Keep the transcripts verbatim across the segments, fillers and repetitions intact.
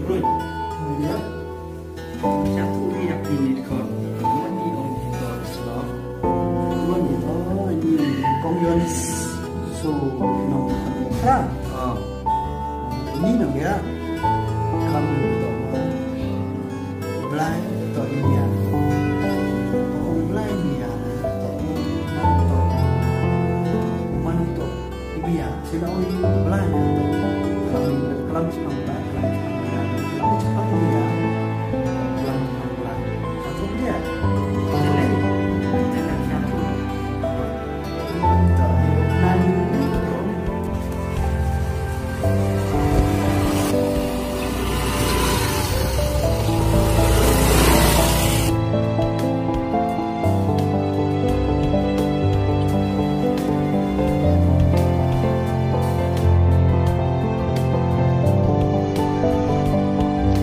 Oi, ya. Satu ni yak ini kau. Mani ong kita Islam. Mani, oh, ini kong Yohanes. So, no, ha. Ah. Ini no ya. Kami to. Blai to ini ya. Oh, blai ini ya. To, man to. Man to. Ïa, sila oi, blai ïa, to. Klam, klam sha pang blai, klam sha pang blai, klam sha pang blai, klam sha pang blai. Satu dia. Satu. Satu.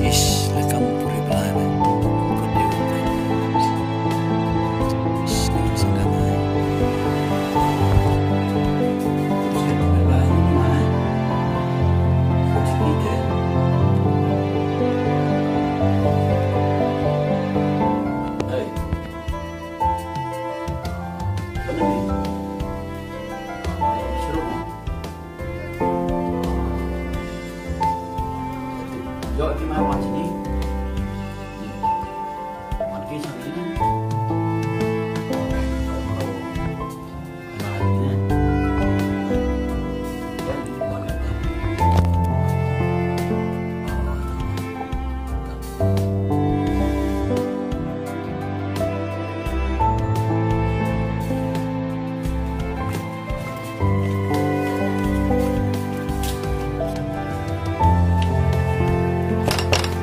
Ish, la kam puri bla ba. Ko dei ba. Ish, ni sangka mai. Bye bye, mai. Hey.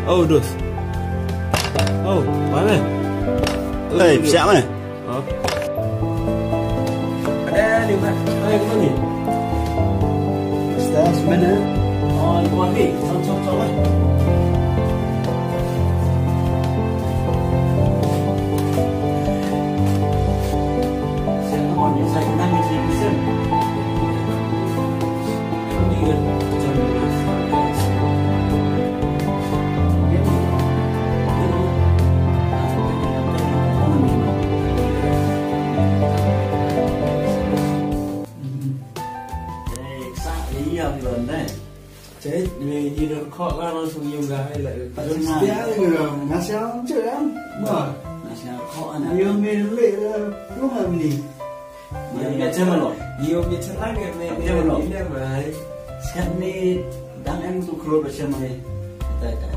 Oh, dos. Oh, mana? Hey, siap mana? Ada ni, Mat. Hai, ke mana? Ustaz, mana? Oh, di bawah ni. Sama, sama, sama. Siapa ni? Saya kenal ni, saya bisa. Cek, me ni dah kok lah langsung yung dah, eh, lah. Tak senang. Setia ke, nasi alam je kan? Wah. Nasi alam kok, anak. Ayo, me lek lah. Lu nggak beli? Ayo, nggak cemelo. Ayo, nggak cerah, nggak me-, nggak cemelo. Ini, mai. Sekarang ni, dang em tu keluar bersama ni. Tak, tak.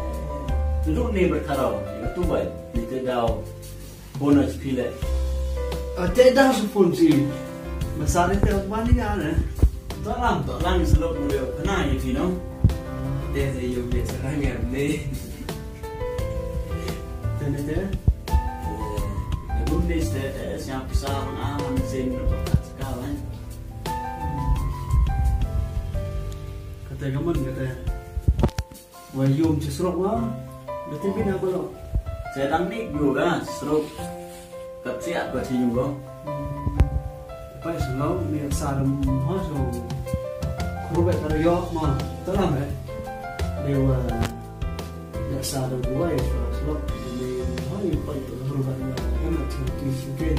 Duduk ni berkarau. Itu baik. Ni tu dah. Phone ïa phi leh. Ah, te dang shu phone shi. Masa ni te mani ga ne. To lang, to lang shu lok mu leh. Kena ïa phi no. Te te ïoh bit sarang ïa ne. Te ne te. Te bun ni te te siap sang am sin ka ka lan. Kata ka mun kata. Wa yum chi srok ma. Dati bina ko lo. Sa dang ni yo ga srok. Kap siap ko chi yum ko. Pai srok ni sa dam ha so. Kru ba ta yo ma. Ta lam eh. Ni wa ya sa dam wa ya srok. Ni ha ni pai to kru ba ya. Em na tu ti si ke.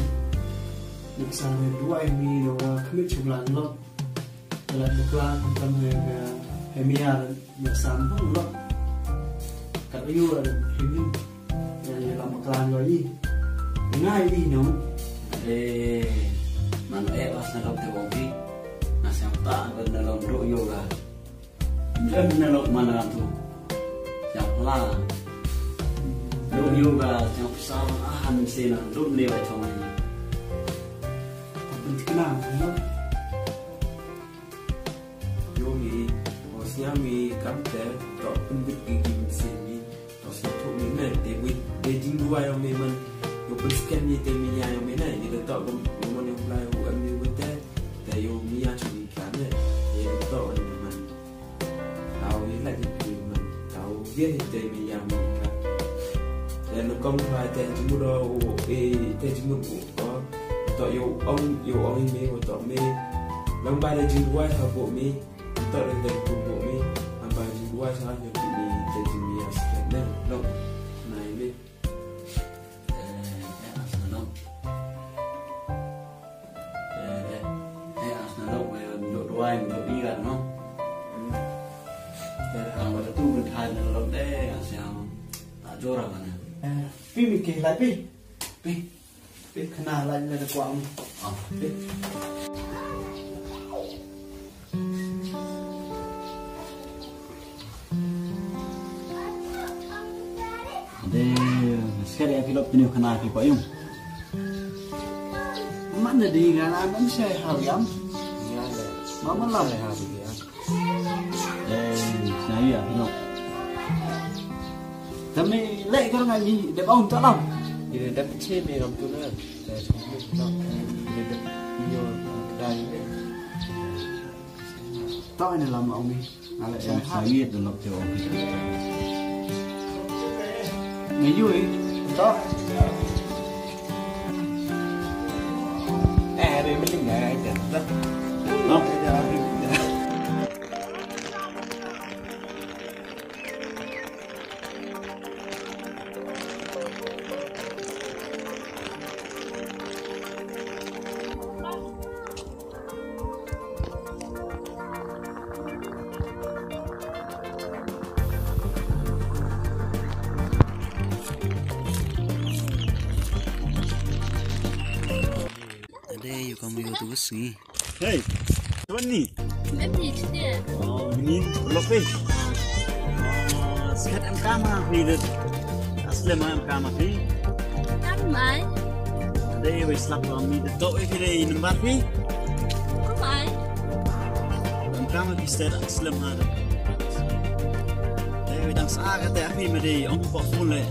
Ya sa dam wa ni wa kmi chu blan lo. Ka la bakla, ka la bakla, eh, eh, miar, miar sam, bang, lok. Kat ayu, eh, him, him. Ya, ya, la bakla, yo, i. Nga, i, no. Eh, man, eh, was na lok te wong pi. Na siang ta, ban na lok duk yo ga. Em na lok man na tu. Siang pla. Duk yo ga, siang psa, ah, han se na, duk ne wa chong ni. Penting na, no. Yo mi, o sñiaw mi kam te, to pynbit ki ki mynsiem mi, to sñiaw thok mi ne, te wit, te jingduwai yong mi man, yo pynskem mi te mi ya yong mi ne, ni te to gum, gum mon yong Blai u em mi wit te, te yo mi ya chu mi ka ne, te yo to wan mi man. Tau yi la ji mi man, tau ye te mi ya mi ka. Te no kong ba te jingmut o, e, te jingmut o, to yo ong, yo ong mi, o to mi, lang ba le jingduwai ha bo mi, Tok dei dei kum bok mi, amba jing Why is not your kidney taking me as a kidney? No, no, you mean? Eh, eh, as a no. Eh, eh, eh, as a no, we don't do wine, do iran, no? Eh, ang wada tu bentai na lok de, as yang tak jorang, kan? Eh, pi mi ke lai pi. Pi. Pi khana lai na de kwang. Ah, pi. De, sekali aku lop tinu khana aku pa yung. Mana di ngana man sai hal yam. Mama lam. Eh, saya no. Tami lek kor ngai ni de baum talam. Ina dap che me ram tu na. Ina dap nyo dai. Ta ina lam ong ni. Ala ya saya tu lok te ong. Ni yui. Ta. Eh, re me ling ngai. Ta. Ade, yu kam yu tu sngi. Hey, tuan ni. Em ni chide. Oh, ni lok ni. Skat em kama phi de. Asli ma em kama phi. Kam mai. Ade, wei slap lo mi de to phi de number phi. Kam mai. Em kama phi stet asli ma de. Ade, wei dang sa ka te api me de ong ko phone le.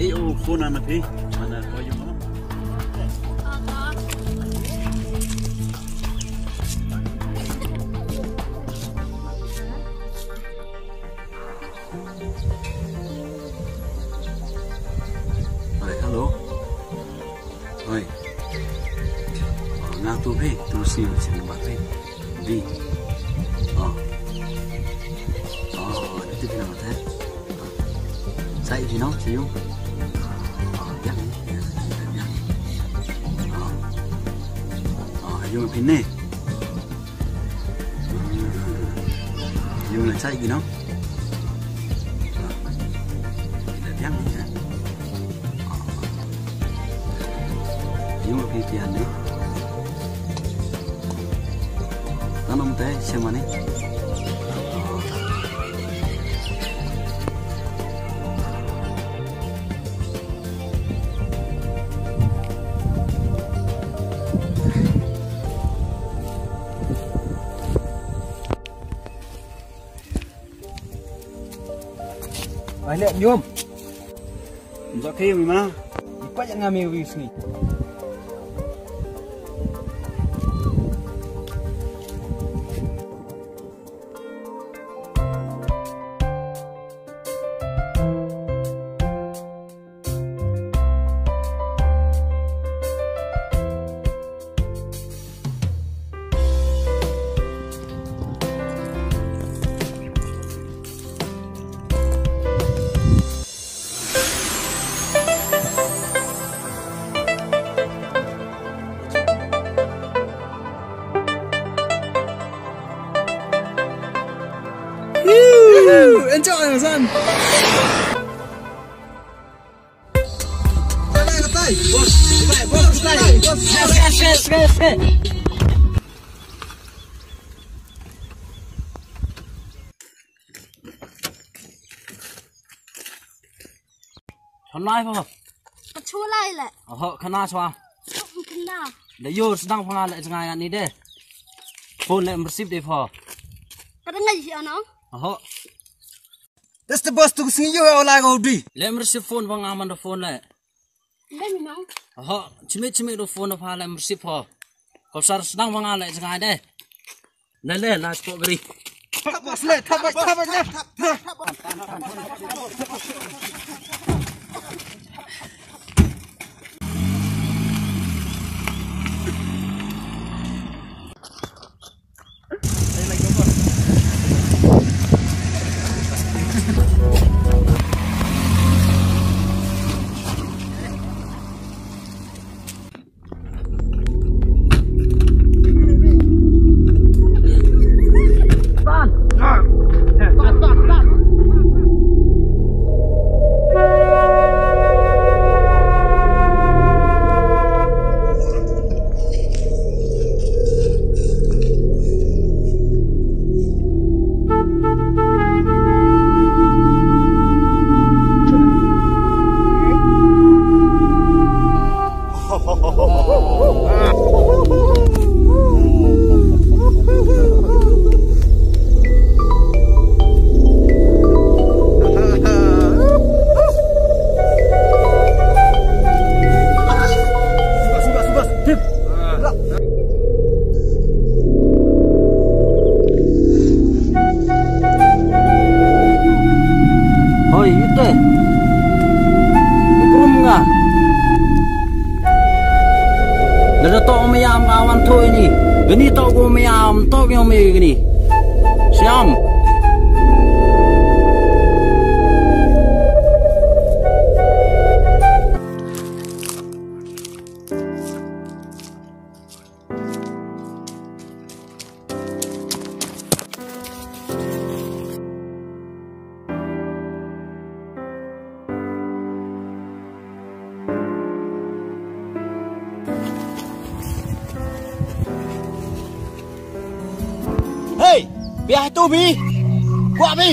Eh, oh, phone ana phi. Ana ko yung. Oi, hello. Oi. Oh, nga tu phi, tu si si ba phi. Di. Oh. Oh, itu phi nama teh. Sai phi no, si yung. Oh, yang, yang, yang. Oh. Oh, yung phi ne. Yung la chai gi no. Ila biang ni ha. Yung la pi pian ni. Tanam te semani. Ai leh nyum. Njo ke mi ma. Ipa yang ngami wi sini. Enjoy, son. Chon lai pha. Ka chu lai le. Oho, khana chwa. Khana. Da yor sdang pha nga le jngai ani de. Phone le mrsip de pha. Ka da ngai hi ano. Oho. That's the boss to sing you all I go do. Le mrsip phone pha nga man da phone le. Oho, chimit chimit do phone pha le mrsip pha. Ko sar sdang pha nga le jngai de. Le le la ko gri. Thap bas le, thap bas, thap bas le. Krum nga. Lada toh u maya nga wan thoh ïa ini. Kani toh u maya, toh ïa u maya kani. Siam. Hei, phi ïa tu phi. Kwah phi.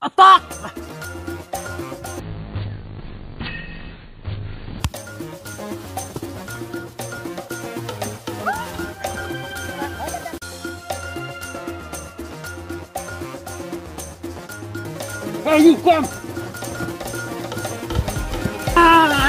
Attack! Hey, you come! Ah!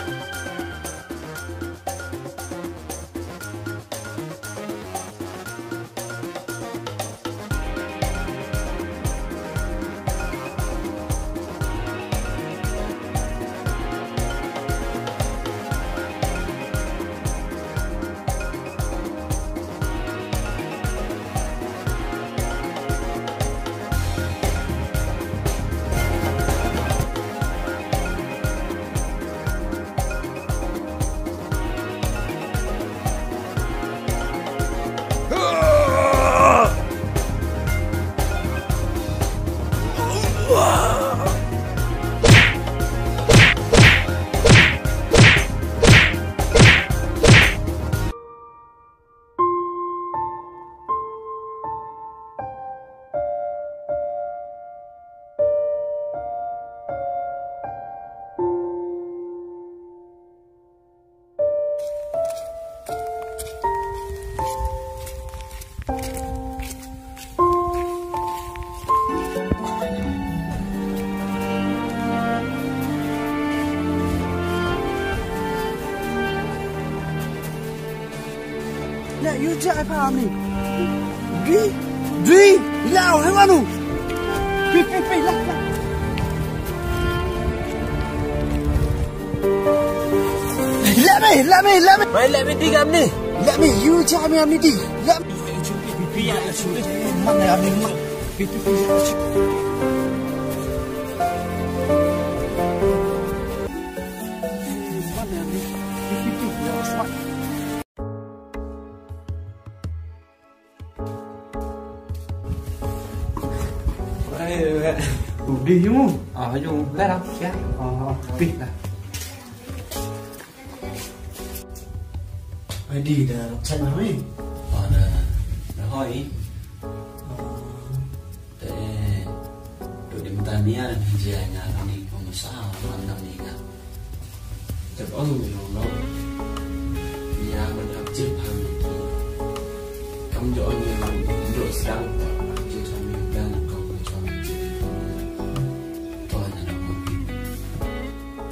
Leh ïa u jia ai pha amni. Dui, dui, lau, hang anu. Pi, pi, pi, lah, lah. Leh me, leh me, leh me. Bai leh me di gam ni. Leh me, ïa u jia me amni di. Leh me. Pi, pi, pi, ïa, pi, pi, pi, mat na amni mat. Pi, pi, pi, ïa, pi. Mat na amni. Pi, pi, pi, ïa, mat. Ai, u dih jong u. Ah, jong u. Dah, dah. Ya. Oh, oh. Dih dah. Ai, dih dah. Chat mana ni? Oh, dah. Dah hoi. Oh. Te, tu di mata nia ni jia nga ni ko masa, mana ni nga. Tep ong mi long long. Nia ban hap jil pam ni ki. Kam jo ong mi long, jo sdang ta hap jil pam ni dan ko ko jo mi jil. To na na ko mi.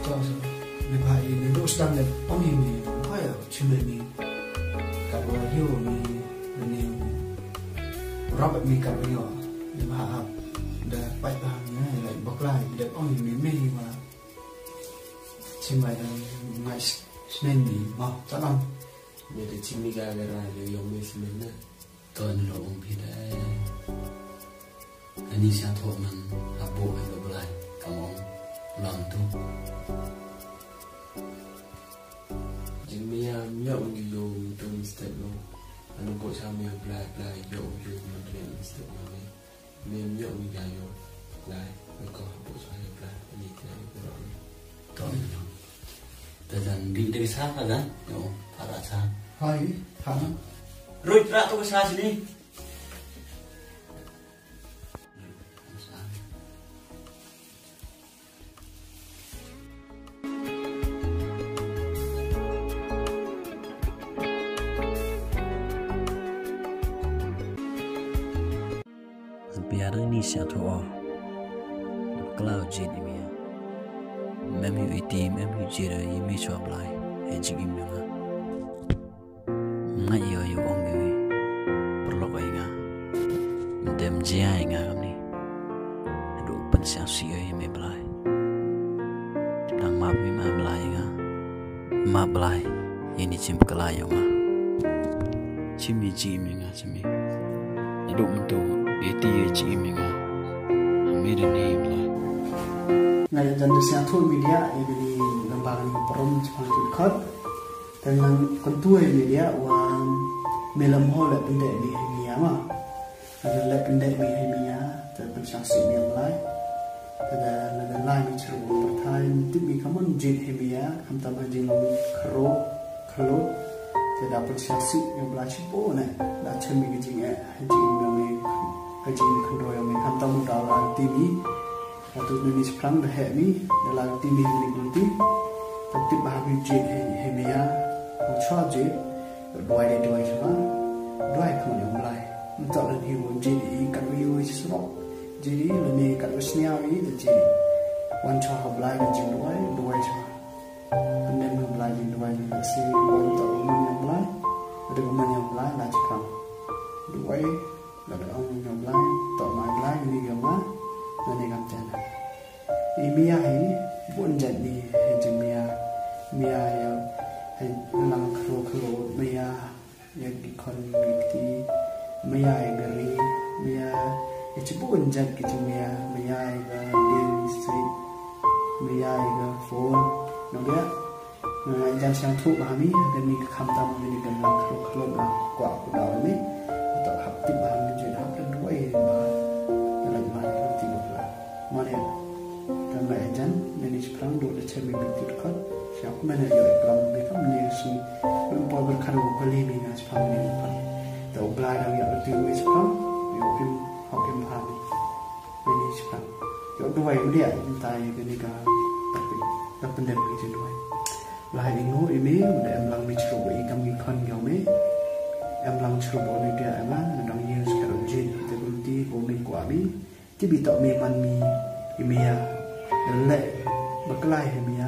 To so, mi ba i ni jo sdang de ong mi mi. Ko ya chim mi. Ka wa yo mi ni. Rap mi ka yo. Ni ba hap. Da pai ba ni, like, baklai, da ong mi mi wa. Chim bai dang ngai smen ni ma ta lang. Me de chim ni ga ga ra le yong me smen na. Ton lo ong phi dai. Ani sa tho man hapo he lo blai. Kam ong lang tu. Jing me ya me ong yo mi tu mi step lo. Anu ko sa me blai blai yo ong yo mi step lo me. Me ym ïoh mi ka ïoh. Lai, me ko ha bok sa ïoh lai. Ani kena ïoh ko rok ni. Ko ym ïoh. Te jan dih te ka sa ka jan. Yo, para sa. Hai, ha. Roi pra to ka sa sini. An pia dang ni sia tu o. Klau jin imi ya. Mem yu iti, mem yu jira, imi chwa blai. E jing imi nga. Nga ïoh ïoh ong ïoh. Perlok ïa nga. Dem jia ïa nga kamni. Haduh pynsiang sih ïoh ïa me blai. Dang map mi ma blai ïa nga. Map blai. Ïa ni chim pekala ïa nga. Chim ïa chim ïa nga chim ïa. Haduh mynta ïa ti ïa chim ïa nga. Ami da ni blai. Nga ïa jan da siang thu media ïa ni gambar ni perum chipang tu khot. Te ngan kyntu ïa media wa me lem ho leh pyndeh mi ha ïa ma. Lada leh pyndeh mi ha ïa, te pynshah sih mi ïa Blai. Te da lada lai mi chru pyrthai, tip mi kamon jit ha ïa, khamtam ha jinglong khro, khlo. Te da pynshah sih ïa Blai chipo ne. Da chem mi ka jingeh, ha jingmyong mi, ka jingkhynro ïa mi, khamtam u da la tip mi. Atu nuni shiphrang da heh mi, da la ti mi nuni gulti. Ta tip ba ha mi jit he, he mi ya. Ko chwa jit, duwai de duwai shwa. Duwai khun ïa Blai. Ntok lan hi wo jit i kat wi wi surok. Jit i lani kat wi snia wi da jit. Wan chwa ha Blai da jit duwai, duwai shwa. Pyndem ha Blai jit duwai ni da si wan tok wan ïa Blai. Da wan ïa Blai la shiphrang. Duwai. Lada ong ïa Blai, to ma Blai ni ïa ma, na ni kam tena. I mia hi, bun jat ni hi jing mia. Mia ïa, hi lang khlo khlo, mia ïa ki khon ki kti, mia ïa gari, mia ïa chi bun jat ki jing mia, mia ïa ga din si, mia ïa ga phone, no dia. Nga jan siang thu ba ha mi, ha kani ka khamtam ha kani ka lang khlo khlo ba kwah ku daw ni. Ato hap tip ba ha mi jin hap da duwai ba. Ka lait ma da ti ba pla. Mane, ka nga jan, nani shiphrang du da chem mi binti dkhot. Siang ku mane ïoh iklam mi kam ni si. Lum pol berkhat u kali mi nga shiphrang ni pal. Ta u Blai dang ïoh da ti wi shiphrang, ïoh pim, hap pim ha mi. Nani shiphrang. Ïoh duwai u dia, mynta ïa kani ka topic. Ka pyndem ïa jin duwai. Blai i ngo i me, u da em lang mi chru ba i kam i khon ïa me. Em lang chru ba u ni dia em lang, na dang ïa shkar u jin, te gulti, ba u ni kwa mi. Ti bi tok me man mi, i me ya. Le, ba klai he mi.